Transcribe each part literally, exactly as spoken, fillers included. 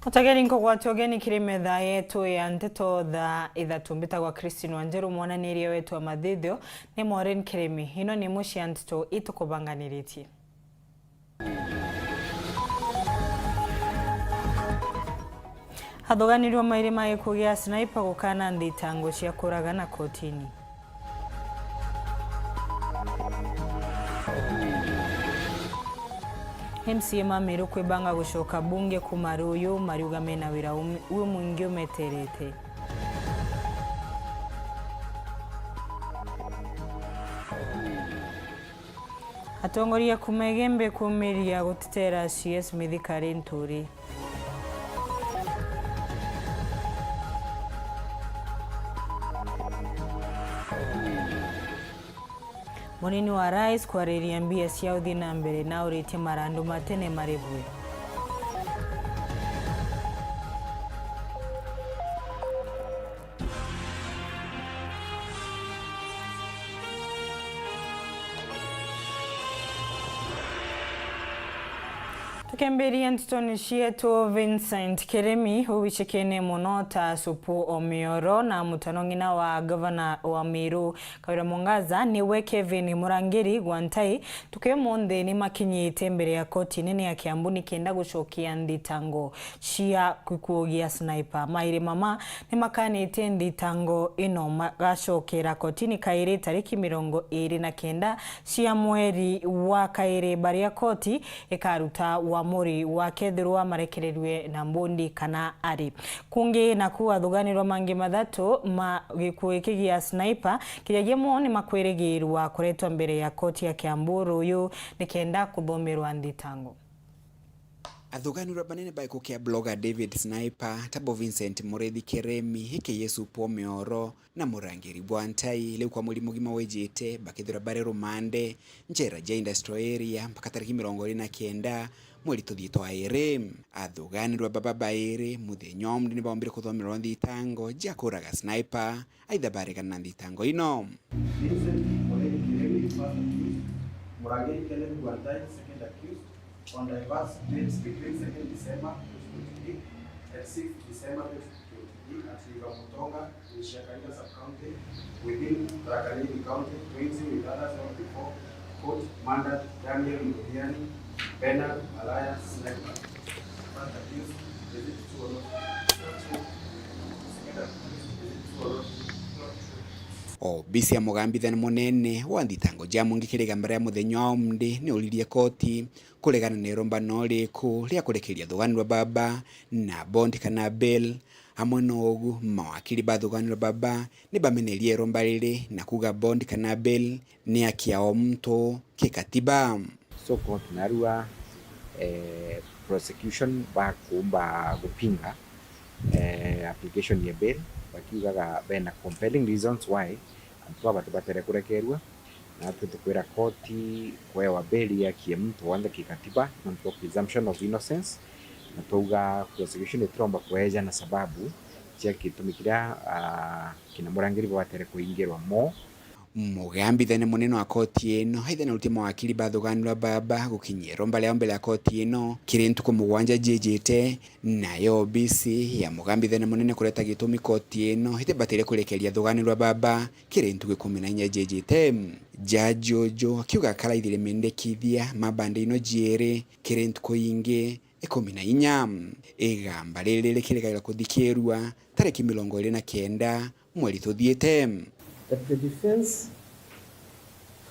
Mutegeri nkugwate ugeni kiri metha yetu ya nteto thaa ithatu. Mbitagwa Christine Wanjiru, mwananiria wetu wa mathithio ni Maureen Kirimi. Ino ni imwe cia nteto itukubanganiritie. Athuganirua mairi ma gikuo gia Sniper gukana nthitango cia kuragana kotini. M C A ma Meru kwibanga gucoka bunge kuma ruyu, mariuga mena wira umi-, umwingi umeterete. Atongoria kuma Igembe kumiria gutetera C S Mithika ari nturi. Munini wa Rais kwariria mbia cia uthii na mbere na auritie marandu ma tene maribwe. Tukembiria ntetoni cietu, Vincent Kirimi ugwicikene mono ta Supu Omioro na mutano ng'ina wa gavana wa Meru Kawira Mwangaza niwe Kevin Murangiri Gwantai, tuki umunthi ni makinyite mbere ya koti nene ya Kiambu nikenda gucokia nthitango cia gikuo gia Sniper. Mairi mama ni makanite nthitango ino magacokera kotini kairi tariki mirongo iri na kenda cia mweri wa kairi, baria koti ikaruta uamuri wa kethirwa marekererue na mbondi kana ari. Kungi naku athuganirwa mangi mathatu ma gikuo giki gia Sniper kiria gimo ni makwirigirwa kuretwa mbere ya koti ya Kiambu ruyu nikenda kuthomerwa nthitango. Athuganirwa banene ba gikuo kia blogger David Sniper, tabo Vincent Murithi Kiremi, aka Supu Omioro, na Murangiri Gwantai, riu kwa mweri mugima wijite, bakethirwa bari rumande, njera ja Industrial Area, mpaka tariki mirongo iri na kenda, mweri tuthiite wa iri. Athuganirwa baba bairi, muthenya umwe ni baombire kuthomerwa nthitango ja kuraga Sniper, aitha baregana na nthitango ino. Vincent Mureri Kiremi, first accused, Murangiri Kenneth Gwantai, second accused, on diverse dates between second December twenty twenty-three and sixth December twenty twenty-three at River Mutonga in Shakahola Sub-County within Tharaka Nithi County, jointly with others held before court, murdered Daniel Muthiani, Bernard Malaya Sniper. First accused, is it true or not? Second accused, is it true or not? Obisi ya mugambithania munene wa nthitango ja mungi kiri igamba ria muthenya wa umthi ni uririe koti kuregana na irombano ririku ria kurekeria thuganirwa baba na bond kana bail. Amwe na ugu, mawakiri ba thuganirwa baba ni bamenerie iromba riri na kuuga bond kana bail ni haki ya o muntu kikatiba. So court narua, eh, prosecution bakumba gupinga, eh, application ya bail, bakiugaga bena compelling reasons why antu baba batibatere kurekerua. Na twi tukwira koti kwewa bail ya kie muntu wonthe kikatiba, nontu bwa presumption of innocence. Na twauga prosecution itiromba kweja na sababu cia gitumi kiria, ah, kina murangiri babatere kuingirwa mo. Mugambithania munene wa koti ino, aitha na uruti mawakiri ba thuganirwa baba gukinyia iromba riao mbere ya koti ino kiri ntuku mugwanja jiijite, nayo obisi ya mugambithania munene kureta gitumi koti ino itibatire kurekeria thuganirwa baba kiri ntuku ikumi na inya jiijite. Jaji uju akiuga akaraithire mendekithia ma bande ino jiiri kiri ntuku ingi ikumi na inya. Igamba riri rikirigagirwa kuthikirua tariki mirongo iri na kenda mweri tuthiite. That the defense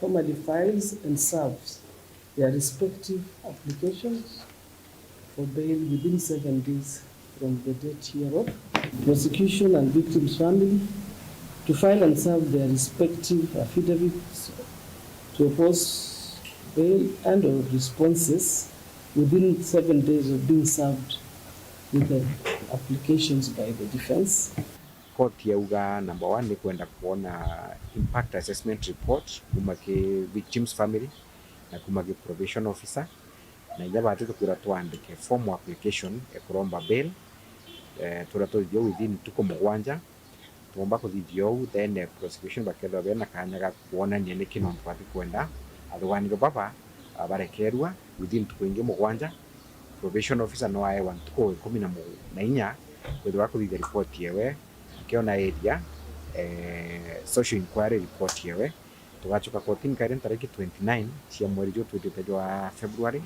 formally files and serves their respective applications for bail within seven days from the date hereof. Prosecution and victim's family to file and serve their respective affidavits to oppose bail and or responses within seven days of being served with the applications by the defense. Court yauga, number one, ni kwenda kuona impact assessment report kuma ki victim's family na kuma ki probation officer. Na inya bati tukwira twandike formal application ya kuromba bail, eh, turia tuthithia within ntuku mugwanja. Twomba kuthithia uu, then, eh, prosecution bakethirwa bena kanya ga kwonania niki nontu bati kwenda athuganirwa baba, ah, barekerua within ntuku ingi mugwanja. Probation officer no aewa ntuku ikumi na mu-, na inya kwithirwa akuthithia report yewe, akiona area, eh, social inquiry report yewe. Tugacoka kotini kairi ntariki twenty-nine cia mweri juu twitite jwa February.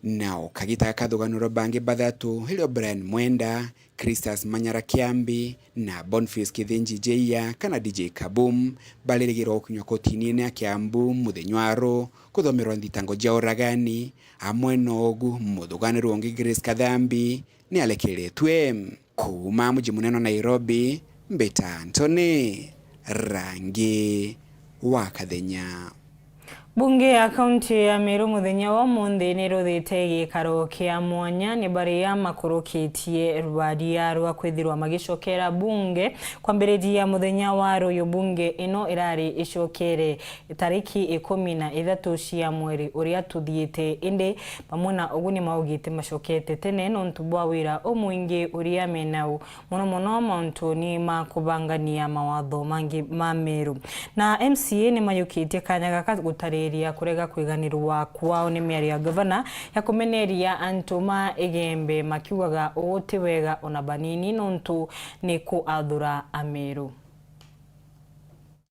Nao kagita ga kathuganiro bangi bathatu, irio Brian Mwenda, Christus Manyara Kiambi na Boniface Kithinji Jeiya kana D J Kaboom, baririgirwa gukinywa kotini ine ya Kiambu muthenya wa ru kuthomerwa nthitango cia uragani, amwe na ugu muthuganirwa ungi Grace Kathambi ni alekeretue. Kuuma muji munene wa Nairobi, mbita Anthony Rangi wa Kathenya. Bunge ya kaunti ya Meru muthenya wa umunthi ni ruthite gikaro kia mwanya ni baria makurukitie rwaria rwa kwithirwa magicokera bunge kwambiriria muthenya wa ruyu. Bunge ino irari icokere tariki ikumi na ithatu cia mweri uria tuthiite, indi bamwe na ugu ni maugite macokete tene nontu bwa wira umwingi uria menau, mono mono mauntuni ma kubangania mawatho mangi ma Meru. Na M C A ni mayukitie kanya gaka gutariria kurega kwiganirwa kwao ni miario ya gavana ya kumeneria antu ma Igembe, makiugaga uu ti wega ona banini nontu ni kuathura Ameru.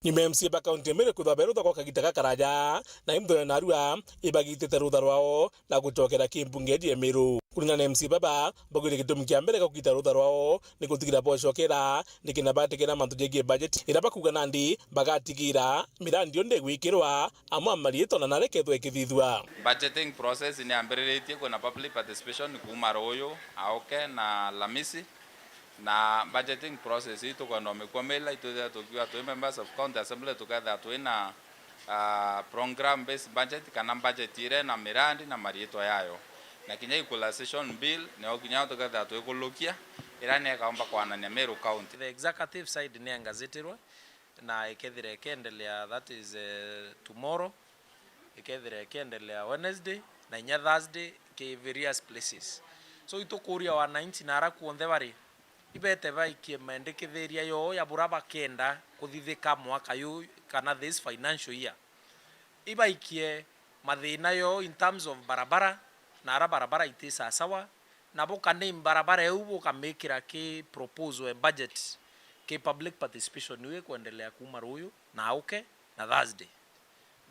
Nyuma ya M C A ba kaunti ya Meru kwithwa berutha gwa kagita gakaraja, na imthone narua ibagitite rutha rwao na gucokera ki mbunge ya Meru. Kuringana na M C A baba, baugire gitumi kia mbere gwa kugita rutha rwao ni gutigira bocokera, nikenda batigire mantu jegie bajeti iria bakuga nandi bagatigira mirandi yonthe igwikirwa amwe a mariitwa na narekethwa ikithithua. Budgeting process ni yambiriritie, kwina public participation kuuma ruyu, auke na Alamisi. Na budgeting process ii tukwenda umikua mila, itwithira tukiuga twi members of county assembly, tukethira twina, ah, program based budget, kana budget iria ina mirandi na mariitwa yayo. Na kinya equalization bill, niyo kinya tukethira twikulukia, iria ni ikaumba kwanania Meru County. The executive side ni engazitirwe, na ikethira ikiendelea, that is, eh, tomorrow. Ikethira ikiendelea Wednesday na inya Thursday ki various places. So, itukuria wananchi na ara kuonthe bari, ibete baikie mendekithiria yoo ya bura bakenda kuthithika mwaka yu kana this financial year. Ibaikie mathina yoo in terms of barabara, na ara barabara iti sasawa, na buka name barabara iu bukamikira ki proposal ya budget ki public participation iu ikwendelea kuuma ruyu na auke na Thursday.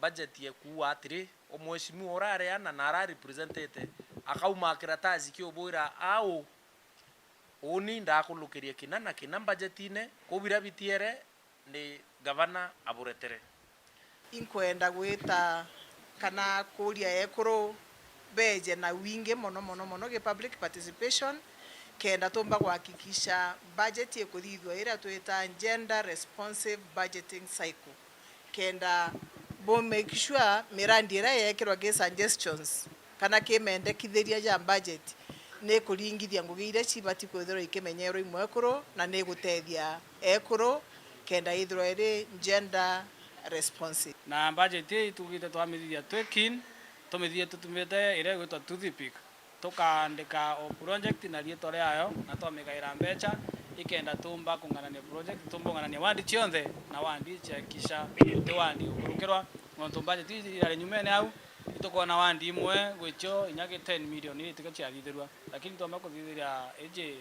Budget yekuuga atiri, o mheshimiwa urareana na ararepresentete akauma karatasi kiubwira au, uni ndakulukirie kina na kina budgetine, kuu biria bitiere ni gavana aburetere. Inkwenda gwita kana kuuria ekuru beje na wingi mono mono mono gi public participation, kenda tumba kuhakikisha budget ikuthithua iria twita gender responsive budgeting cycle, kenda bu make sure mirandi iria yekirwa ki suggestions kana ki mendekithiria ja budget ni ikuringithia ngugi iria cibati kwithirwa ikimenyerwa i mwekuru na ni igutethia ekuru kenda ithirwa iri gender responsive. Na budget ii itugite twamithithia twi keen, tumithithie tutumite iria igwitwa toothpick. Tukaandika o project na riitwa riayo, na twamigaira mbecha, ikenda tumba kung'anania project, tumba ung'anania ward cionthe, na ward ciakisha guti ward ukurukirwa, nontu budget ii irari nyumene au, itukwona ward imwe gwicio inya ki ten million iria itikio ciathithirua, lakini twamba kuthithiria iji,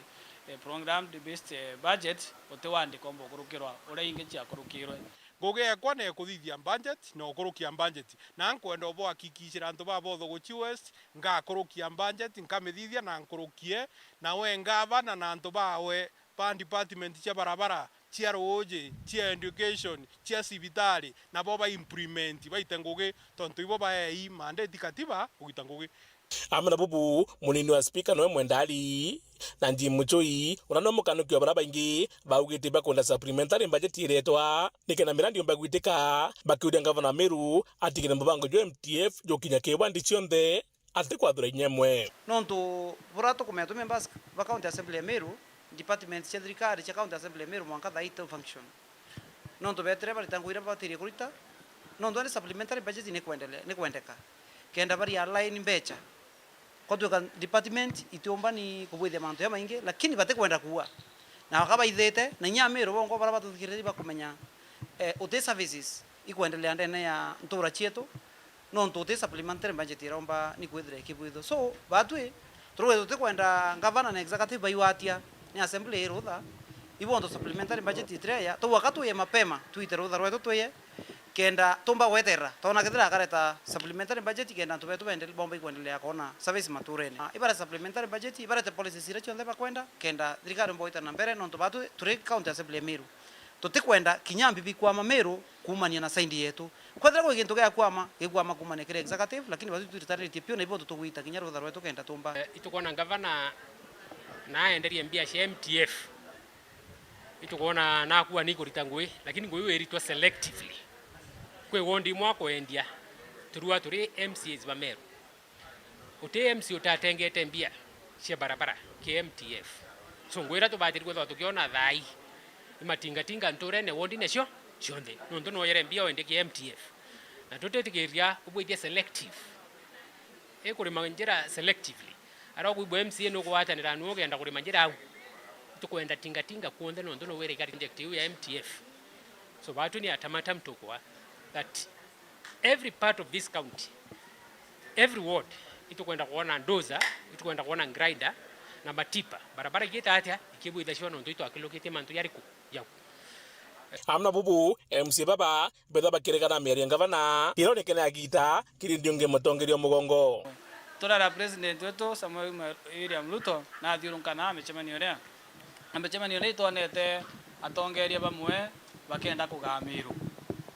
eh, programmed based, eh, budget, guti ward komba ukurukirwa uria ingi ciakurukirwe. Ngugi ekwa ni kuthithia budget na ukurukia budget, na nkwenda ubuhakikishira antu baba otho guchi West, ngakurukia budget, nkamithithia na nkurukie, na we ngavana na antu bawe ba department cia barabara, cia ruuji, cia education, cia cibitari, nabo ba implement, baite ngugi, tontu ibo baei mandate katiba kugita ngugi. Amwe na bubu, munini wa spika nowe Mwendali, na Jim Muchui, uria niwe mukanuki wa baria baingi baugite bakwenda supplementary budget iretwa, nikenda mirandi yomba gwitika, bakiuria ngavana wa Meru atigire mubango jwa M T F jukinya ki wandi cionthe, atikwathura inya imwe. Nontu buria tukumenya twi members ba County Assembly ya Meru, departments cia thirikari cia County Assembly ya Meru mwanka thaa ii iti function. Nontu beetire barita ngugi iria babatirie kurita, nontu ni supplementary budget ni kwendele-, ni kwendeka, kenda bari align mbecha. Kwatuika department itiumbani kubwithia mantu jamaingi, lakini batikwenda kuua. Na baka baithite, na inya Ameru bongwa baria batuthikiririe bakumenya, eh, uti services ikwendelea ndene ya ntura cietu, nontu uti supplementary budget iromba ni kwithira ikibwithwa. So, batwi, Turuge tutikwenda ngavana na executive baigwatia, ni assembly ii rutha, ibonthe supplementary budget itireeja, tugwaka twiye mapema, twite rutha rwetu twiye, kenda tumba gweterera. Twona kethira akareta supplementary budget kenda antu betu bende-, bomba ikwendelea kwona service maturene. Ah, ibarete supplementary budget, ibarete policies iria cionthe bakwenda, kenda thirikari yomba gwita na mbere, nontu batu turi county assembly ya Meru. Tutikwenda kinya mbibi kwama Meru kuumania na side yetu. Kwethira kwi gintu gia kwama, gikwama kuumania kiri executive, lakini batu twiritaniritie piu na ibo tugwita kinya rutha rwetu kenda tumba. Eh, itukwona ngavana na aenderie mbia cia M T F. Itukwona nakua ni kurita ngui, lakini ngui iu iritwa selectively. Kwi ward imwe akwendia, turua turi M C As ba Meru. Uti M C A utatengete mbia cia barabara ki M T F. So, ngwira tubatiri kwithirwa tukiona thaai, imatingatinga nturene wondine cio cionthe, nontu noyere mbia wendie ki M T F. Na tutitikiria ubwithie selective. Ikurima njira selectively. Ara ukwigua M C A nukugwatanira nu ugenda kurima njira au. Tukwenda tingatinga kuonthe nontu nowire ikari project iu ya M T F. So, batu ni ultimatum tukwa that every part of this county, every ward, itukwenda kwona dozer, itukwenda kwona grinder na matipa. Barabara igiita atia, ikibwithaciwa nontu itwakilukitie mantu jariku jau. Amwe na bubu, M C A baba betha bakiregana miario ya ngavana, ira unikene agita kiri ndiungi mutongeria mugongo. Turara president wetu Samuel William Ruto na athiurunka na micemanio iria Na micemanio ni itwonete atongeria bamwe bakenda kugaa Meru.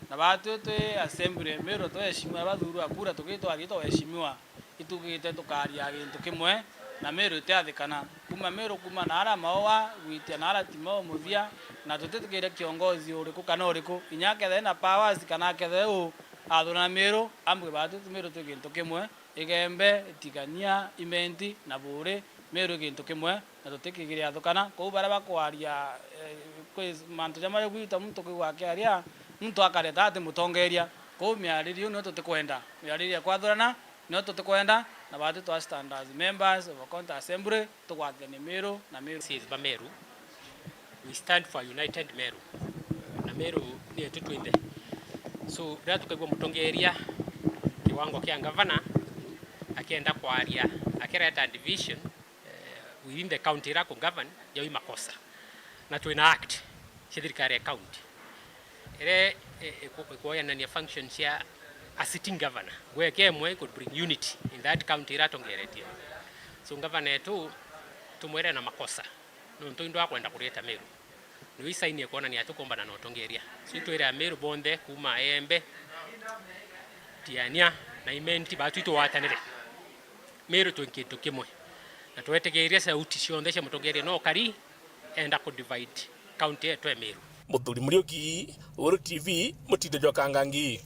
Na batwi twi assembly, Meru twi waheshimiwa bathurwa kura, tugitwaria twa waheshimiwa, itugite tukaria gintu kimwe, na Meru itiathikana. Kuma Meru, kuma naara maua gwitia naara Timau muthia, na tutitikiria kiongozi uriku kana uriku, inya akethira ena powers kana akethira u athurana Meru, ambwe batwi twi Meru twi gintu kimwe. Igembe, Itigania, Imenti na Buuri, Meru i gintu kimwe, na tutikigiria athukana. Kwou baria bakwaria, eh, kwi mantu jamwe jagwita muntu kwigua akiaria, muntu akareta ati mutongeria. Kwou miaririo iu nio tutikwenda. Miaririo ya kwathurana nio tutikwenda, na batwi twa stand as members of a county assembly, tugwatithanie Meru na Meru. M C As ba Meru, we stand for a united Meru. Na Meru ni yetu twinthe. So, riria tukaigua mutongeria kiwango kia ngavana akienda kwaria, akireta division, eh, within the county iria aku govern, jau i makosa. Na twina act cia thirikari ya county iria, eh, iku-, ikuoyanania function cia a sitting governor. Ngweke imwe could bring unity in that county iria atongeretie. So, ngavana etu tumwire na makosa. Nontu indwa akwenda kurieta Meru. Niwe isaini ya kwonania ati kumbana na utongeria. So itwire Ameru bonthe kuuma Embe, Tiania na Imenti, batwi tugwatanire. Meru twi kintu kimwe. Na twetigiria sauti cionthe cia mutongeria no kari enda ku divide county yetu ya Meru. Muthuri Muriuki, Uru T V, Mutinde jwa Kangangi.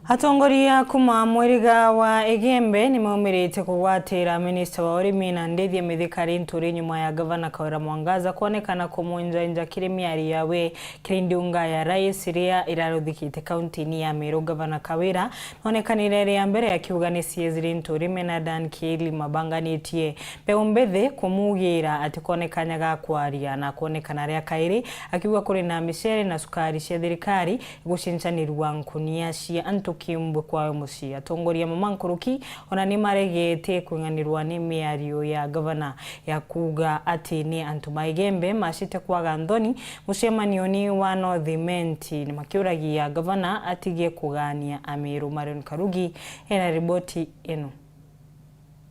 Atongoria kuma mwiriga wa Igembe nimaumirite kugwatira minista wa urimi na Ndithia Mithika Linturi nyuma ya gavana Kawira Mwangaza kwonekana kumwenjaenja kiri miario yawe kiri ndiunga ya rais iria iraruthikite kaunti-ini ya Meru. Gavana Kawira noonekanire ria mbere akiuga ni C S Linturi mena Dan Kiili mabanganitie mbeu mbithi kumugira ati kwonekanya ga kwaria na kwonekana ria kairi akiuga kuri na micere na cukari cia thirikari igucincanirua nkunia cia antu kiumbwe kwawe mucii. Atongoria mama nkuruki ona ni maregeete kwing'anirwa ni miario ya gavana ya kuuga ati ni antu ma Igembe macite kwaga nthoni mucemanioni wa North Imenti, ni makiuragia gavana atigie kugaania Ameru. Marion Karugi ena riboti ino.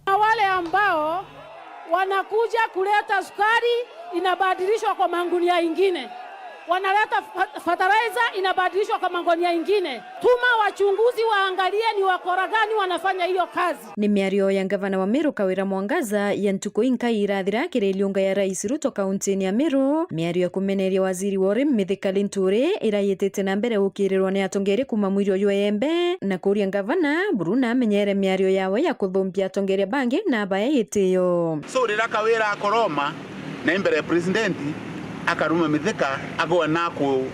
Na wale ambao wanakuja kuleta sukari inabadilishwa kwa magunia ingine, wanaleta fa-, fertilizer inabadilishwa kwa magunia ingine. Tuma wachunguzi waangalie ni wakora gani wanafanya hiyo kazi. Ni miario ya ngavana wa Meru Kawira Mwangaza ya ntuku inkai irathira kiri iliunga ya Rais Ruto kaunti-ini ya Meru, miario ya kumeneria waziri wa urimi Mithika Linturi irayitite na mbere gukirirwa ni atongeria kuma mwirio jwa Igembe na kuria ngavana buru na amenyere miario yawe ya kuthumbia atongeria bangi na abaya gitio. So, riria Kawira akoroma na imbere ya president, akaruma Mithika, agwa na ku-,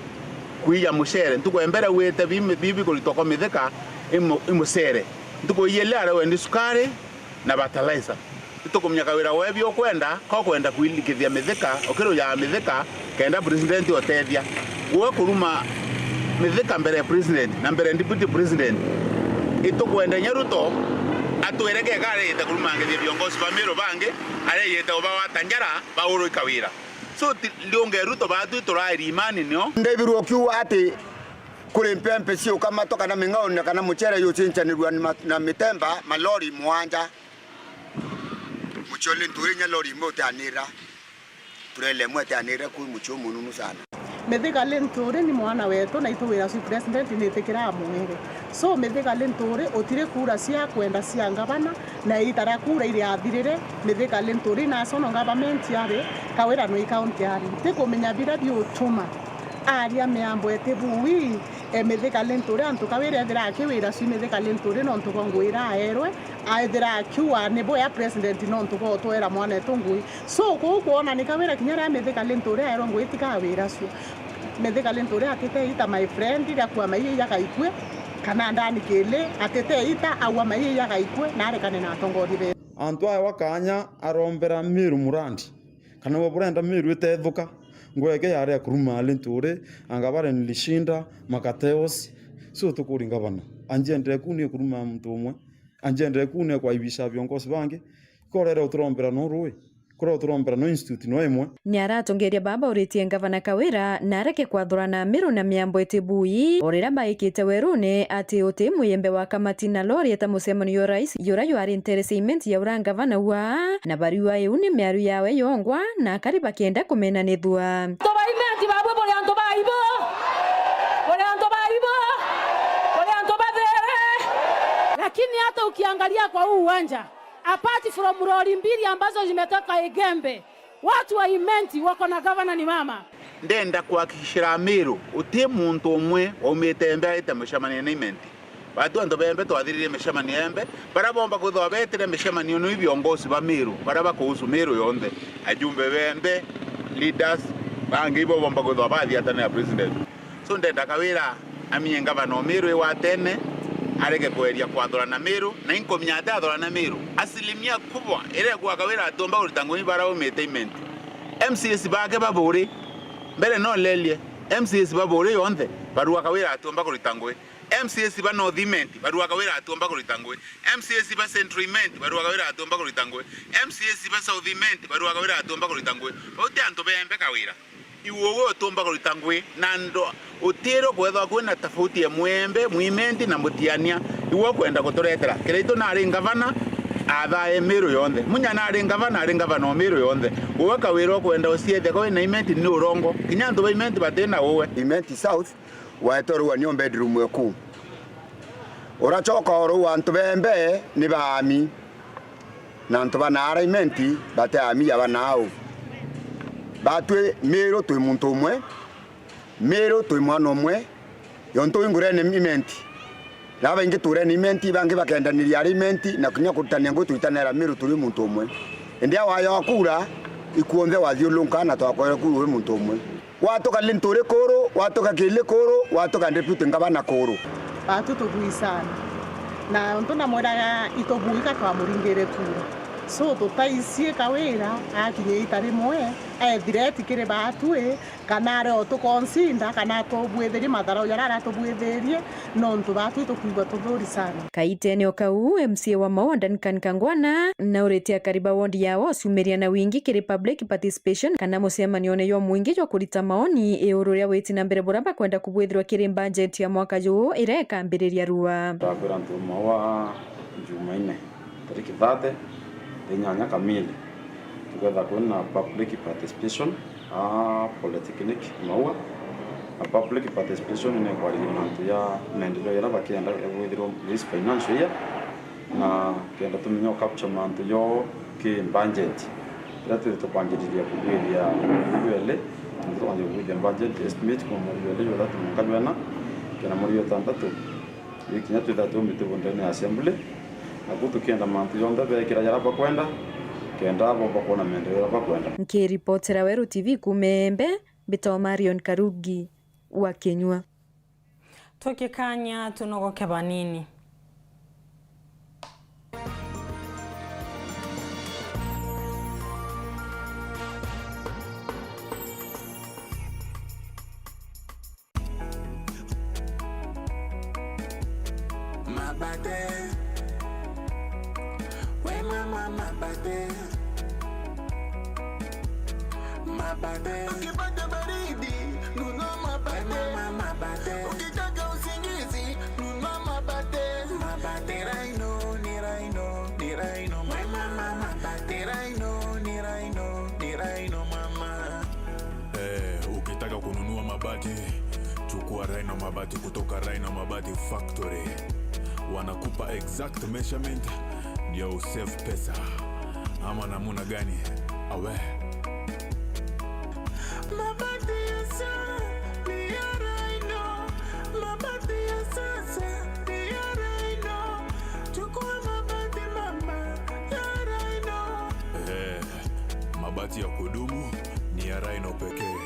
kuija mucere. Ntuku ya mbere augite bi-, bi-, bikuritwa kwa Mithika imu-, imucere. Ntuku ya iili arauga ni sukari na fertilizer. Itukumenya Kawira we biukwenda, ko kwenda kuilikithia Mithika, ukirujaa Mithika, kenda president otethia. Gwe kuruma Mithika mbere ya president na mbere ya deputy president. Itukwenda inya Ruto Atwire kega areyite kurumangithia viongozi ba Meru bangi, areyite ubawata njara, baurwe i Kawira. So, ti, ndiunge Ruto batwi turairi imani nio. Ndaibirwe ukiuga ati kuri mpempe ciuka mato kana ming'auni na kana mucere yucincanirua na ma-, na mitemba, malori mwanja. Mucii o Linturi inya lori imwe utianira. Turele imwe atianire ku mucii umununu sana. Mithika Linturi ni mwana wetu, na itu wira cio president nitikiraa mwere. So, Mithika Linturi utiri kura cia kwenda cia ngavana, na iita ria kura iriathirire, Mithika Linturi national government ari, Kawira nwi county ari. Ntikumenya bira biutuma aria miambo iti bui, e, Mithika Linturi antu Kawira ethira akiwira cio Mithika Linturi nontu bwa ngui ira aerwe, aethira akiuga ni bwea president nontu bwa utwera mwanetu ngui. So, kuu kwona ni Kawira kinya ria Mithika Linturi aerwe ngui tika wira cio. Mithika Linturi atite ita my friend, ria kua maiya iyagaikue, kana ndani kili, atite ita aua maiya iyagaikue, na arekane na atongoria betu. Antu aya wa kanya arombera Meru murandi, kana we burenda Meru itethuka, ngweke yari ya kuruma Linturi, anga bare nilishinda, makateos. So tukuri ngavana, anjendere kuu ni kuruma muntu umwe, anjendere kuu ni kwaibisha viongozi bangi, korere uturombera no rui. Kuria turombera no institute no imwe. Ni aratongeria baba uritie ngavana Kawira na areke kwathurana Meru na miambo iti bui, o riria baikite werune ati uti mwiyembe wa kamati na lori eta mucemanio jwa rais jura jwari ntere cia Imenti ya ura ngavana ua, na bariua iu ni miario yawe yongwa na akari bakienda kumenanithua. Antu ba Imenti babwe buri antu ba aibu, buri antu ba aibu, buri antu bathere. Lakini hata ukiangalia kwa huu uwanja, apart from lori mbili ambazo zimetoka Igembe, watu wa Imenti wako na gavana ni mama. Ndenda kuhakikishira Amiru, uti muntu umwe waumite Embe aite mucemanio na Imenti. Batu antu ba Embe twathirire micemanio ya Embe, baria bomba kwithirwa betire micemanio ni viongozi ba Miru, baria bakuhusu Miru yonthe, ajumbe ba Embe, leaders, bangi ibo bomba kwithirwa bathiatana na president. So ndenda Kawira aminye ngavana o Miru igwatene, arege kweria kwathurana Miru, na inkumenya ati athurana Miru. Asilimia kubwa iria ikua Kawira atiumba kurita ngugi bara aumite Imenti. M C As bake ba Buuri, mbere no lerie, M C As ba Buuri yonthe, barua Kawira atiumba kurita ngugi. M C As ba North Imenti, barua Kawira atiumba kurita ngugi. M C As ba Central Imenti, barua Kawira atiumba kurita ngugi. M C As ba South Imenti, barua Kawira atiumba kurita ngugi. Bau ti antu ba Embe Kawira. Iwe uwe utumba kurita ngugi na ndo utiro kwethwa kwina tofauti ya Mwembe, Mwimenti na Mutiania. Iwe ukwenda guturetera. Kiraitu nari ngavana, athae Miru yonthe. Munya nari ngavana, ari ngavana o Miru yonthe. Uwe Kawira ukwenda uciethia kwa wina Imenti ni urongo. Kinya antu ba Imenti batina uwe. Imenti South, waetwe rua ni o bedroom eku. Uracoka o ruu antu ba Embe ni baami. Na antu ba naara Imenti bati aami ja ba naau. Batwi Miru twi muntu umwe, Miru twi mwana umwe, yontu wi ngurene Imenti. Na babaingi turene Imenti, bangi bakendaniria ari Imenti, na kinya kurutania ngugi turitanira Miru turi muntu umwe. Indi a waya wa kura, ikuonthe wathiulunka na twakwere kuru wi muntu umwe. Watuka Linturi kuru, watuka Kili kuru, watuka deputy ngavana kuru. Batu tubui sana. Na untu namwiraga itubui ka twamuringire kura. So tutaicie Kawira akinye ita rimwe, ethire etikire batwi, kana ari o tukonsinda, kana atubwithirie matharau jaria aratubwithirie, nontu batwi tukwigua tuthuri sana. Kaitene o kau, M C A wa Maua Duncan Kangwana nauritie akari ba ward yao ciumiria na wingi kiri public participation kana mucemanione jwa mwingi jwa kurita maoni iuru ria witi na mbere buria bakwenda kubwithirwa kiri budget ya mwaka juu iria ikambiriria rua. Ndakwira antu ba Maua Jumaine tariki thirty, thaa inyanya kamili, tukwetha kwina public participation a Polytechnic Maua, na public participation ni kwariria mantu ya maendeleo jaria bakienda ya kwithirwa this financial year, na kenda tumenye u capture mantu jo ki budget iria twithire tubangiriria kubwithia mweri jwa eli, na tukanjia kubwithia budget estimate kuma mweri jwa eli jwa ithatu mwanka jwa ina, kenda mweri jwa itantatu. Ii kinya twitha tuumbite bo ndene ya assembly, naku tukienda mantu jonthe beekira jaria bakwenda, kenda bomba kwona maendeleo jaria bakwenda. Nkiripotera Weru T V kuuma Embe, mbitagwa Marion Karugi wa Kinyua. Tukikanya tunogoke banini. Mabate. Mama mabate. Mabate. Ukipata baridi, nunua mabate. Mama mabate. Ukitaka usingizi, nunua mabate. Mabate. Ni Rhino, ni Rhino, ni Rhino, mama mabate. Ni Rhino, ni Rhino, ni Rhino, mama. Eh, ukitaka kununua mabati, chukua Rhino Mabati kutoka Rhino Mabati Factory. Wanakupa exact measurement ndio usave pesa. Ama namuna gani? Awe. Mabati ya sa-, ni ya Rhino. Mabati ya sasa ni ya Rhino. Chukua mabati mama ya Rhino. Eh, mabati ya kudumu ni ya Rhino pekee.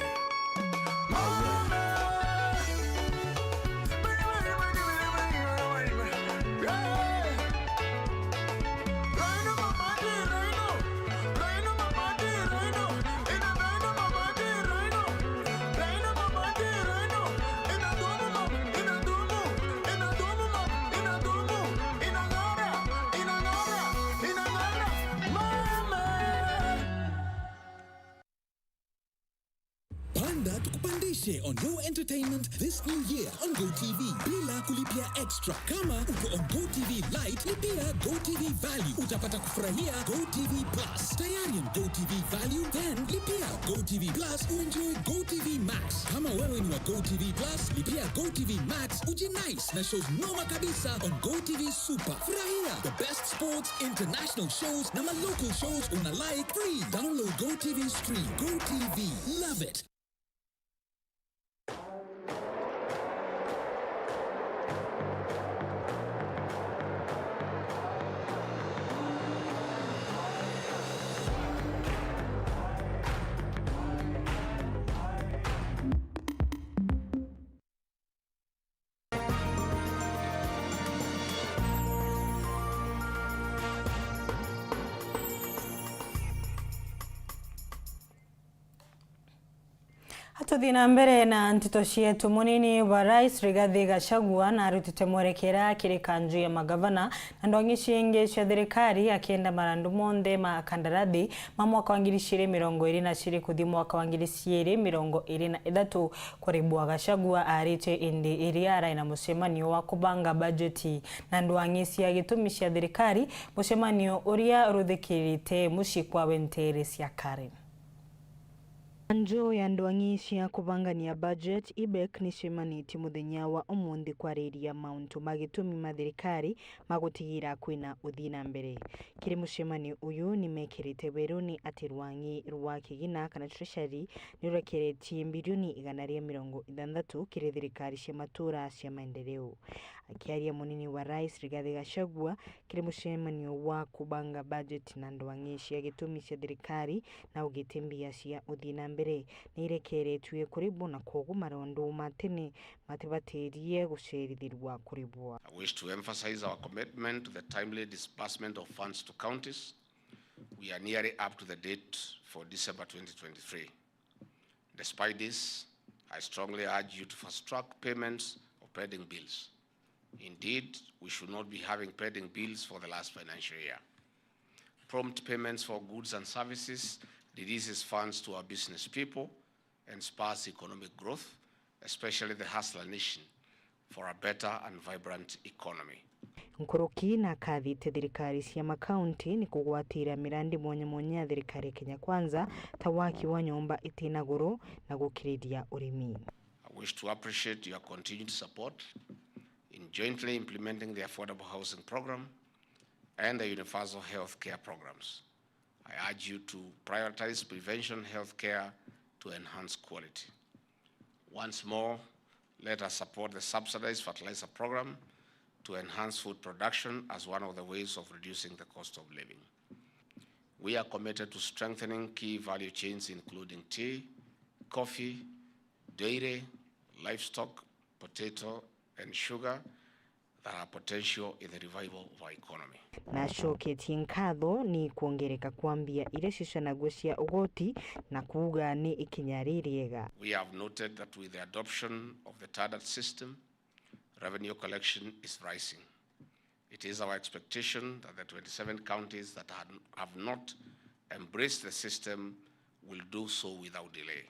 Panda tukupandishe on your entertainment this new year on GoTV bila kulipia extra. Kama uko on GoTV Lite, lipia GoTV Value. Utapata kufurahia GoTV Plus. Tayari on GoTV Value? Then lipia GoTV Plus uenjoy GoTV Max. Kama wewe ni wa GoTV Plus, lipia GoTV Max ujinice na shows noma kabisa on GoTV Super. Furahia the best sports, international shows na ma local shows una like free. Download GoTV Stream. GoTV. Love it. Atuthi na mbere na nteto cietu, munini wa rais Rigathi Gachagua narutite mwerekera kiri kanju ya magavana na ndwang'i cingi cia thirikari, akienda marandu monthe ma kandarathi ma mwaka wa ngiri ciiri mirongo iiri na ciiri kuthi mwaka wa ngiri ciiri mirongo iiri na ithatu. Kuri bwa Gachagua aaritie indi iria arai na mucemanio wa kubanga bajeti na ndwang'i cia gitumi cia thirikari, mucemanio uria ruthikirite mucii kwawe nteere cia Karen. Kanju ya ndwang'i cia kubangania budget, IBEC, nicemanitie muthenya wa umunthi kwariria mauntu ma gitumi ma thirikari ma gutigira kwina uthii na mbere. Kiri mucemanio uyu, nimekirite weruni ati rwang'i rwa kigina kana treasury nirurekeretie mbirioni igana ria mirongo ithanthatu kiri thirikari cia matura cia maendeleo. Akiaria munini wa rais Rigathi Gachagua kiri mucemanio wa kubanga bajeti na ndwang'i cia gitumi cia thirikari, na augite mbia cia uthii na mbere niirekeretue kuribwo, na kwogu marandu ma tene matibatirie gucerithirua kuribwa. I wish to emphasize our commitment to the timely disbursement of funds to counties. We are nearly up to the date for December twenty twenty-three. Despite this, I strongly urge you to fast track payments of pending bills. Indeed, we should not be having pending bills for the last financial year. Prompt payments for goods and services releases funds to our business people and spurs economic growth, especially the hustler nation, for a better and vibrant economy. Nkuruki na akathite thirikari cia makaunti ni kugwatira mirandi mwanya mwanya ya thirikari ya Kenya Kwanza, ta waki wa nyomba itina goro na gukiriria urimi. I wish to appreciate your continued support in jointly implementing the Affordable Housing Program and the Universal Health Care Programs. I urge you to prioritize prevention health care to enhance quality. Once more, let us support the subsidized fertilizer program to enhance food production as one of the ways of reducing the cost of living. We are committed to strengthening key value chains including tea, coffee, dairy, livestock, potato, and sugar that are potential in the revival of our economy. Nacoketie nkatho ni kwongereka kwa mbia iria cicanagua cia ugoti, na kuuga ni ikinya ririega. We have noted that with the adoption of the TADAT system, revenue collection is rising. It is our expectation that the twenty-seven counties that had, have not embraced the system will do so without delay.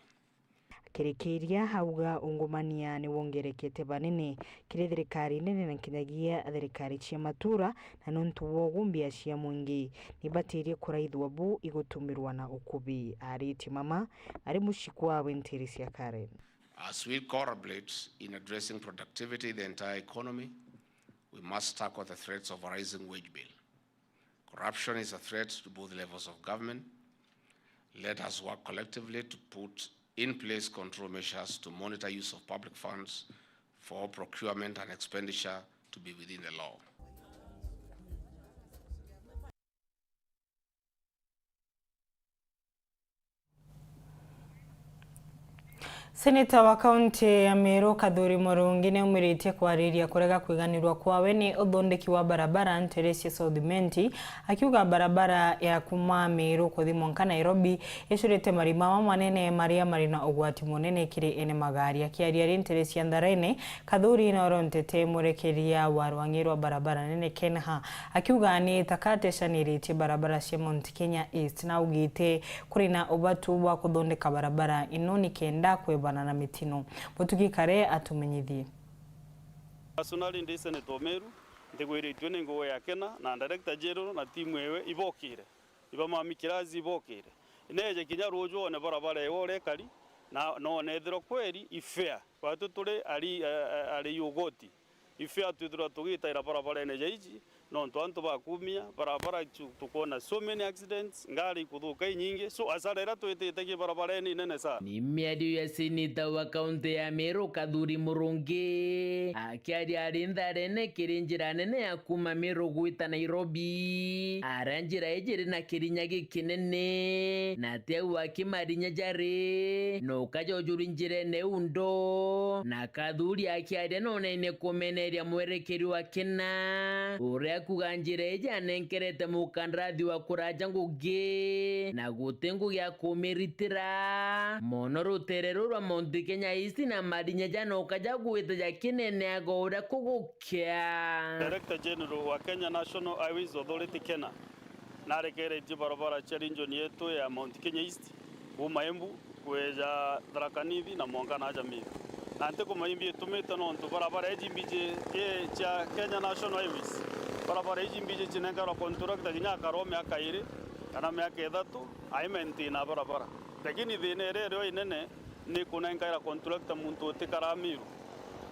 Akirikiria auga ungumania ni wongerekete banene kiri thirikari nene na nkinyagia thirikari cia matura, na nontu bwa ugumbia cia mwingi, ni batirie kuraithua bu igutumirwa na ukubi. Aritie mama ari mucii kwawe ntiri cia Karen. As we collaborate in addressing productivity in the entire economy, we must tackle the threats of a rising wage bill. Corruption is a threat to both levels of government. Let us work collectively to put in place control measures to monitor use of public funds for procurement and expenditure to be within the law. Seneta wa kaunti ya Meru Kathuri Murungi niaumiritie kwariria kurega kwiganirwa kwawe ni uthondeki wa barabara ntere cia South Imenti, akiuga barabara ya kuma Meru kuthi mwanka Nairobi icurite marima mamanene maria mari na ugwati munene kiri ene magari. Akiaria ri ntere cia Ntharene, Kathuri naorontete mwerekeria wa rwang'i rwa barabara nene Kenha, akiuga ni itaka atecaniiritie barabara cia Mount Kenya East, na augite kuri na ubatu bwa kuthondeka barabara ino nikenda kwebana na mitino. Mutugi Kare atumenyithie. Personally, ndi Senator Meru, ntigwiritue ni ngugi ya Kena na Director General na timu ewe ibokire, ibamami kirazi ibokire. Neeje kinya ruuju one barabara ewe uria ikari, na, na one ethirwa kweri i fair. Batwi turi ari, a-, a-, ari ugoti. I fair twithirwa tugitaira barabarene ja iji, nontu antu bakumia barabara, tu-, tukwona so many accidents, ngari ikuthuka inyingi. So, asara iria twitite ki barabarene inene sana. Ni miario ya seneta wa kaunti ya Meru Kathuri Murungi akiaria ari Ntharene kiri njira nene ya kuma Meru gwita Nairobi, aria njira iji iri na kirinya gikinene, na ti au aki marinya jari, no kajojuri njirene iu ndo. Na Kathuri akiaria noneine kumeneria mwerekeri wa Kena, uria akuga njira iji anenkerete mukandarathi wa kuraja ngugi, na guti ngugi ya kumiritira. Mono rutere ruu rwa Mount Kenya East na marinya ja noka jagwite jakineneaga uria kugukia. Director General wa Kenya National Highways Authority, Kena, narekeretie barabara cia region yetu ya Mount Kenya East, kuma Embu, kweja Tharaka Nithi na mwanka naaja Meru. Na ntikumaimbia itumite nontu barabara iji mbiji, i cia Kenya National Highways, barabara iji mbiji cinenkarwa contractor kinya akarwa miaka iri kana miaka ithatu, aimaintaina barabara. Lakini thina iria irio inene ni kunenkaira contractor muntu utikaraa Meru.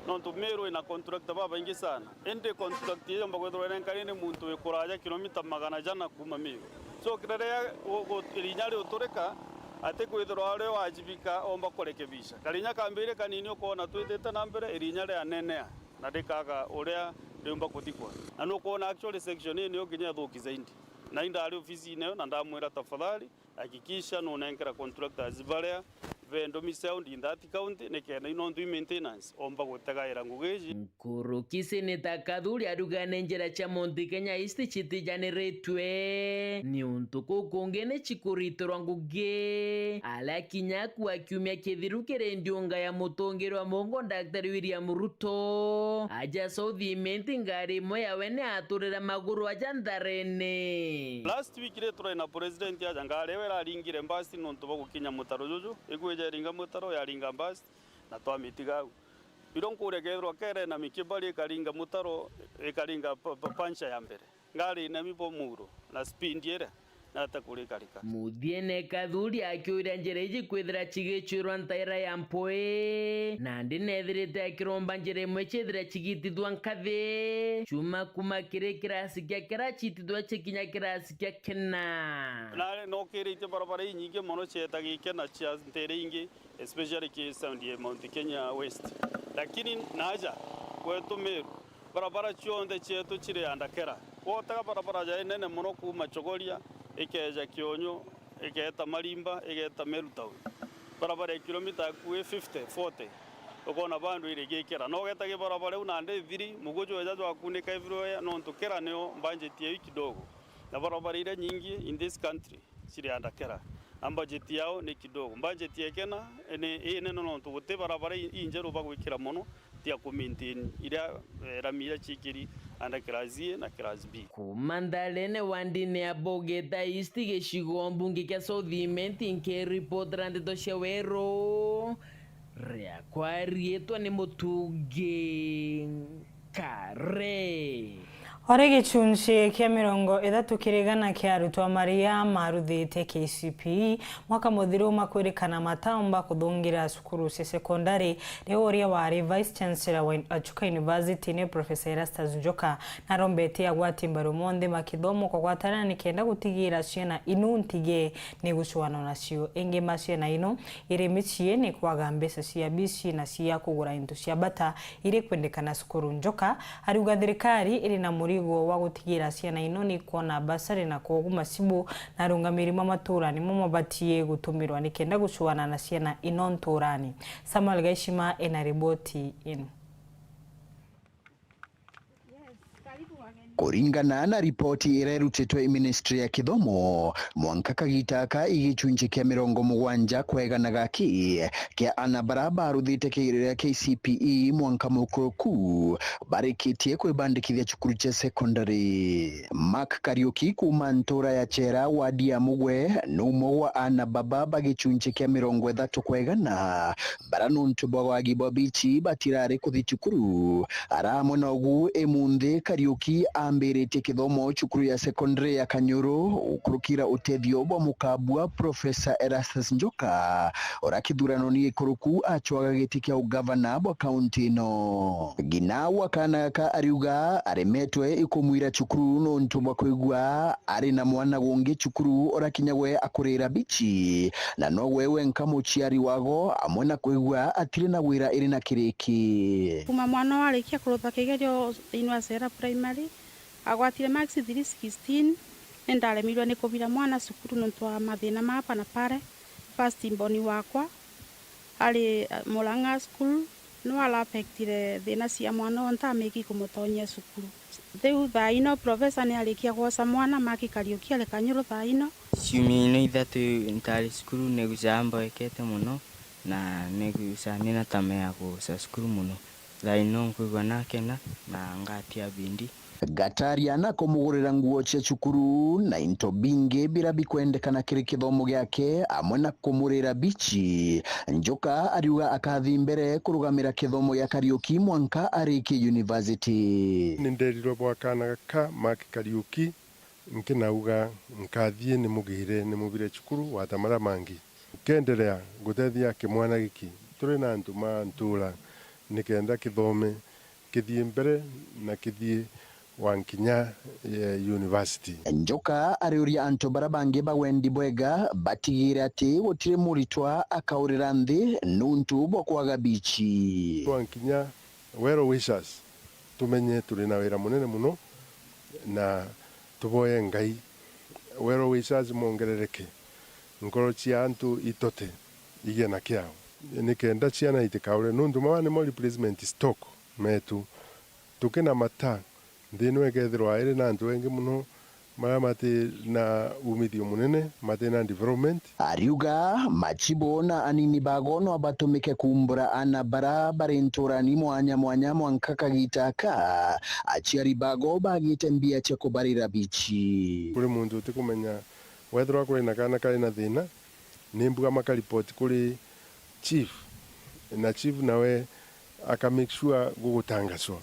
Nontu Meru ina contractor babaingi sana. Indi contract iyo yomba kwithirwa irenkani ni muntu wi kuraja kilomita magana jana kuuma Meru. So, riria gu-, gu-, irinya riuturika, ati kwithirwa ari wajibika omba kurekebisha. Karinya kambire kanini ukoona twithite na mbere, irinya rianenea na rikaga uria riumba kuthikwa. Na nukwona actually section ii niyo kinya ithuki zaidi. Na indari ofisine yo na ndamwira, "Tafadhali, hakikisha nunenkera contractors baria be ndumi sound in that county, nikenda nontu i maintenance omba gutegaira ngugi iji." Nkuruki Seneta Kathuri arugane njira cia Mount Kenya East citijaniritue, niuntu kuu kungi ni cikuritirwa ngugi, aria kinya akua kiumia kithiru kiri ndiunga ya mutungirwa mungo Daktari William Ruto aja South Imenti, ngari imwe yawe ni aturire maguru aja Ntharene. Last week ri turari na president aja, ngari ewe iraringire mbasi nontu bwa gukinya mutaro juju, ikwija iringa mutaro, yaringa mbasi, na twamitiga au. Irio nkuria kethirwa kere na mikibari ikaringa mutaro, ikaringa pa-, pa-, pancha ya mbere. Ngari inemi bo muro, na speed iria, nata kurikarika. Muthiene Kathuri akiuria njira iji kwithira cigicwirwa ntaira ya mpui, nandi nethirite akiromba njira imwe cithira cigitithwa nkathi, cuma kuma kiri kirasi kia kira citithwa cikinya kirasi kia kina. Na nokirite barabara inyingi mono cietaga ikena cia ntere ingi, especially ki sound ya Mount Kenya West. Lakini naja kwetu Meru, barabara cionthe cietu ciri andakera. Wotega barabara ja inene mono kuuma Chogoria, ikeja Kionyo, igeta Marimba, igeta Meru Town. Barabara ya kilomita akui fifty, forty, ukona bandu irigikira. No ugetagia barabara iu nandi ithiri, muguju weja jwakunika everywhere, nontu kira nio budget yao kidogo. Na barabara iria nyingi in this country ciri under kira. Na budget yao ni kidogo. Budget ya kina ni inene nontu guti barabara i-, injeru bagwikira mono, Tia ku maintain iria, eh, rami iria ciikiri under class A na class B. Kuuma ntharene wandine ya Bogeta East, gicigo mbunge kia South Imenti, nkiripotera ndeto cia weru, riakwa riitwa ni Mutungi Kare. Ori gicunci kia mirongo ithatu kiri igana kia arutwo maria maruthite K C P E mwaka muthiru makwirikana mataumba kuthungira cukuru cia sekondari, riu uria wari Vice Chancellor wa Chuka University ni Professor Erastus Njoka narombetie agwati mbaru monthe ma kithomo kugwatana nikenda gutigira ciana inu ntige ni gucuanwa nacio. Ingi ma ciana inu iri micii ni kwaga mbeca cia bici na cia kugura into cia bata iri kwendekana cukuru. Njoka ariuga thirikari iri na murigo wa gutigira ciana ino ni kwona basari na kwogu macibu na arungamiri ma matura nimo mabatie gutumirwa nikenda gucuana na ciana ino nturani. Samuel Gaishima ena riboti ino. Kuringana na ripoti iria irutitwe i Ministry ya Kithomo, mwanka kagita aka i gicunji kia mirongo mugwanja kwa igana gaki kia ana bara baruthite kigerio gia K C P E mwanka mukuruku barikitie kwibandikithia cukuru cia secondary. Mark Kariuki kuuma ntura ya Chera, wadi ya Mugwe, ni umwe wa ana baba ba gicunji kia mirongo ithatu kwa igana bara nontu bwa wagi bwa bici batirari kuthi cukuru. Ara amwe nogu imunthi Kariuki ambiritie kithomo cukuru ya secondary ya Kanyuru, gukurukira utethio bwa mukabua Professor Erastus Njoka, uria kithuranoni gikuruku acwaga giti kia ugavana bwa kaunti ino. Ngina wa kaana gaka ariuga aremetwe ikumwira cukuru nontu bwa kwigua ari na mwana gungi cukuru uria kinya we akurira bici, na no we wenka muciari wago, amwe na kwigua atiri na wira iri na kiriki. Kuma mwana warikia kurutha kigerio thiini wa Sera Primary, agwatire marks three sixteen, ni ndaremirwe ni kubira mwana cukuru nontu wa mathina ma hapa na pale. First born wakwa ari, eh, Murang'a School, no ara affectire thina cia mwana onta amiki kumutonyia cukuru. Riu thaa ino professor ni arikia gwoca mwana, Mark Kariuki ari Kanyuru thaa ino. Ciumia ino ithatu ntari cukuru, nigucaga mboekete mono, na nigucaga ndina tama ya guca cukuru mono. Thaa ino nkwigua nakena na ngatia bidii. Ngataria na kumugurira nguo cia cukuru na into bingi biria bikwendekana kiri kithomo giake, amwe na kumurira bici. Njoka ariuga akathi mbere kurugamira kithomo gia Kariuki mwanka arikie university. Ni nderirwe bwa kaana gaka Mark Kariuki, nkinauga nkathie nimugire nimubire cukuru wata maria mangi. Nkenderea gutethia kimwana giki. Turi na antu ma ntura nikenda kithome, kithie mbere na kithie wa nkinya, eh, university. Njoka ariuria antu baria bangi ba wendi bwega batigire ati gutiri muritwa akaurira nthi nuntu bwa kwaga bici. Twa nkinya well wishers, tumenye turi na wira munene muno na tuboye Ngai well wishers mongerereke, nkoro cia antu itote igie na kiao, nikenda ciana itikaure, nuntu mama nimo replacement stock metu. Tukinamata, nthi ino ikethirwa iri na antu engi muno maria mati na umithio munene, mati na development. Ariuga machibu na anini bago no batumike kumbura ana bara bari nturani mwanya mwanya mwanka kagita aka aciari bago bagite mbia cia kubarira bici. Kuri muntu utikumenya wethirwa kuri na kana kari na thina, ni mbuga makaripoti kuri chief, na chief nawe aka make sure gugutangacwa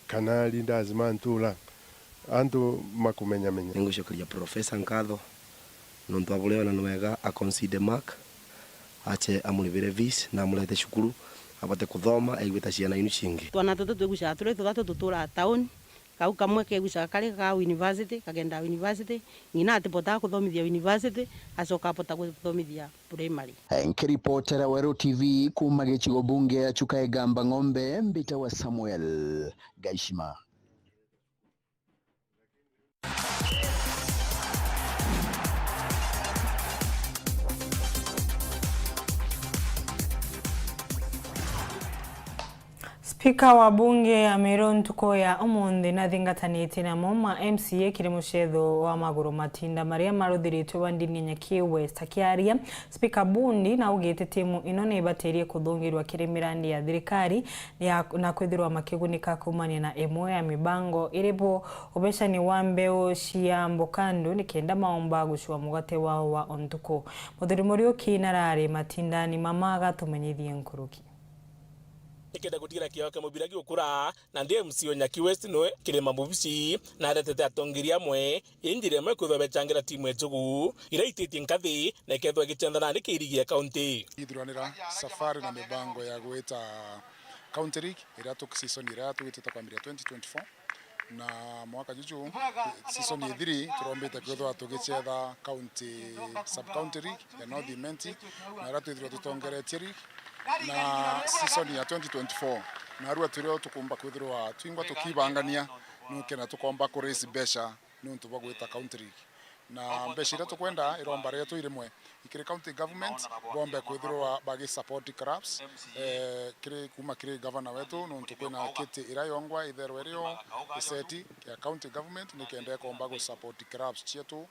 kana leaders ma ntura antu makumenyamenya. Ningucokeria Professor nkatho nontu wa buria ona ni wega a consider Mark, ache amuribire fees na amurete cukuru, abote kuthoma, aigwita ciana inu cingi. Twana tutu twigucaga turi tuthatu tuturaga tauni, kau kamwe kegucaga kari ga university, kagenda university, ng'ina atibotaga kuthomithia university, acoka abota kuthomithia primary. Nkiripotera Weru T V kuuma gicigo bunge ya Chuka Igamba Ng'ombe, mbitawa Samuel Gaishima. Spika wa bunge ya Meru ntuku ya umunthi nathingatanitie namo ma M C A kiri mucetho wa maguru matinda maria maruthiritwe wa ndini ya Nyakiu West. Akiaria, Spika Bundi naugite timu ino ni ibatirie kuthungirwa kiri mirandi ya thirikari ya, na kwithirwa makigunika kumania na imwe ya mibango iri bo ubecani wa mbeu cia mbukandu nikenda maumba gucua mugate wao wa o ntuku. Muthuri Muriuki narari matindani mama agatumenyithie nkuruki. Nikenda gutigera kiao kia mubira giukura, na ndi M C A o Nyakiu West niwe kirima mubici, na aretete atongeria amwe, indi njira imwe kwithwa bechangira timu ya Nchugu, ira ititie nkathi, na ikethwa igichenthana nari kirigi ya county. Ithuranira safari na mibango ya gwita County League, iria tuk-, season iria tugitite kwambiria twenty twenty-four. Na mwaka juju, season ithiri, turombite kwithirwa tugichetha county, sub county league ya North Imenti, na iria twithirwa tutongeretie league, na season ya twenty twenty-four. Narua turio tukumba kwithirwa twingwa tukibangania, nukena tukomba ku raise mbeca niuntu bwa gwita county league. Na mbeca iria tukwenda iromba rietu irimwe ikiri county government, bombe kwithirwa bagi support clubs, eh, kiri, kuma kiri governor wetu, nontu kwina kiti iria yongwa itherwe rio iseti ya county government, nikenda ikomba gu support clubs cietu,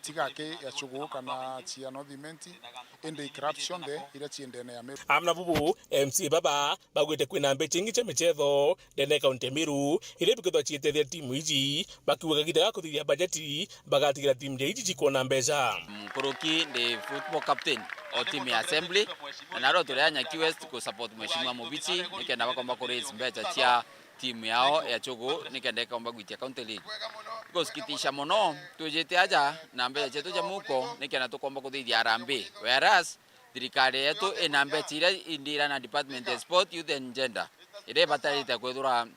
tiga ki ya Chugu kana cia North Imenti, indi clubs cionthe iria cii ndene ya Meru. Amwe na bubu, M C A baba, bagwite kwina mbeca ingi cia michetho ndene ya kaunti ya Meru, iria bikethwa ciitethia timu iji, bakiuga kagiita ga kuthithia bajeti, bagatigira timu ja iji cikwona mbeca. Nkuruki ndi football captain o timu ya Assembly, na narua turi a Nyakiu West ku support Mheshimiwa Mubichi, nikenda bakomba ku raise mbeca cia timu yao ya Chugu, nikenda ikomba gwitia County League. Gusikitisha mono, twijite aja na mbeca cietu ja muko, nikenda tukomba kuthithia harambee. Whereas, thirikari yetu ina mbeca iria indira na department ya sport, youth and gender, iria ibatarite kwithirwa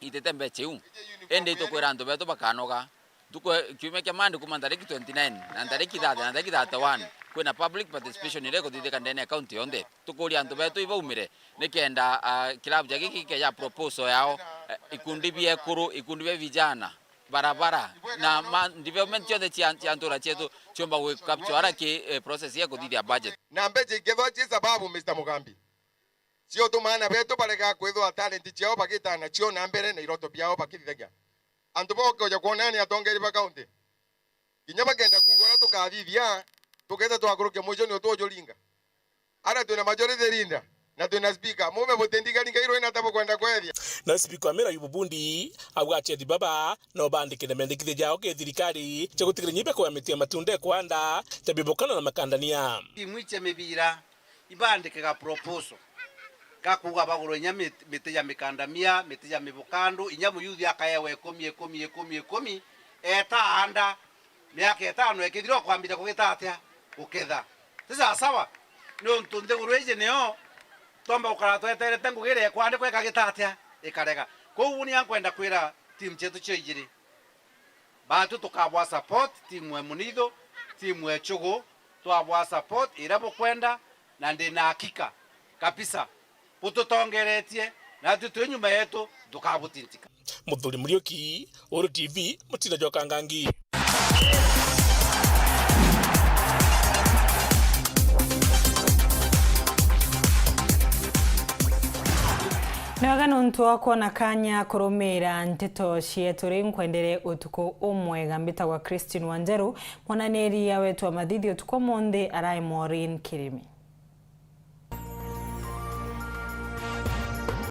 itite mbeca iu. Indi itukwira antu betu bakanoga. Ntuku, kiumia kia Monday kuma ntariki twenty-nine, na ntariki thirty, na ntariki thirty-one, kwina public participation iria ikuthithika ndene ya county yonthe. Tukuria antu betu ibaumire, nikenda, ah, club ja giki gikeja proposal yao, eh, ikundi bia ekuru, ikundi bia vijana, barabara, na ma, development cionthe cia, cia ntura cietu ciumba gwi capture ara ki, eh, process ya kuthithia budget. Na mbeca ikethwa ci sababu, Mister Mugambi, ciutuma aana betu barega kwithwa talent ciao bagitana nacio na mbere na iroto biao bakithithagia. Antu bokuja kwona ni atongeria ba county. Kinya bakenda kuuga uria tukathithia, tuketha twakurukia mwico ni utujuringa. Ara twina majority leader, na twina speaker. Mume butindigaringa irwe na tabu kwenda kwethia. Na speaker wa Meru Ayubu Bundi, auga achethi baba, no bandikire mendekithia jao ki thirikari, cia gutigira nyimbe kwa miti ya matunda ya kwanda, ta bibukana na makandania. Timu icia mibira, ibandike ga proposal ga kuuga bagurwe inya mit-, miti ja mikandamia, miti ja mibukandu, inya muyuthi akaewa ikumi, ikumi, ikumi, ikumi, eta aanda, miaka itano ikithira, ukwambiriria kugita atia? Guketha. Ti sawasawa? Niuntu nthiguru iji nio twomba gukara tweterete ngugi iria ikwandikwa ikagita atia? Ikarega. Kwou uni ankwenda kwira timu cietu cio ijiri, baatu tukabwa support, timu e Munithu, timu e Chugu, twabwa support iria bukwenda, na ndi na hakika kabisa bututongeretie, natwi twi nyuma yetu, tukabutintika. Muthuri Muriuki, Uru T V, Mutinda jwa Kangangi. Ni wega nontu wa kwona kanya kurumira nteto cietu. Riu nkwendere utuku umwega. Mbitagwa Christine Wanjeru, mwananiria wetu wa mathithi utuku umunthi arai Maureen Kirimi.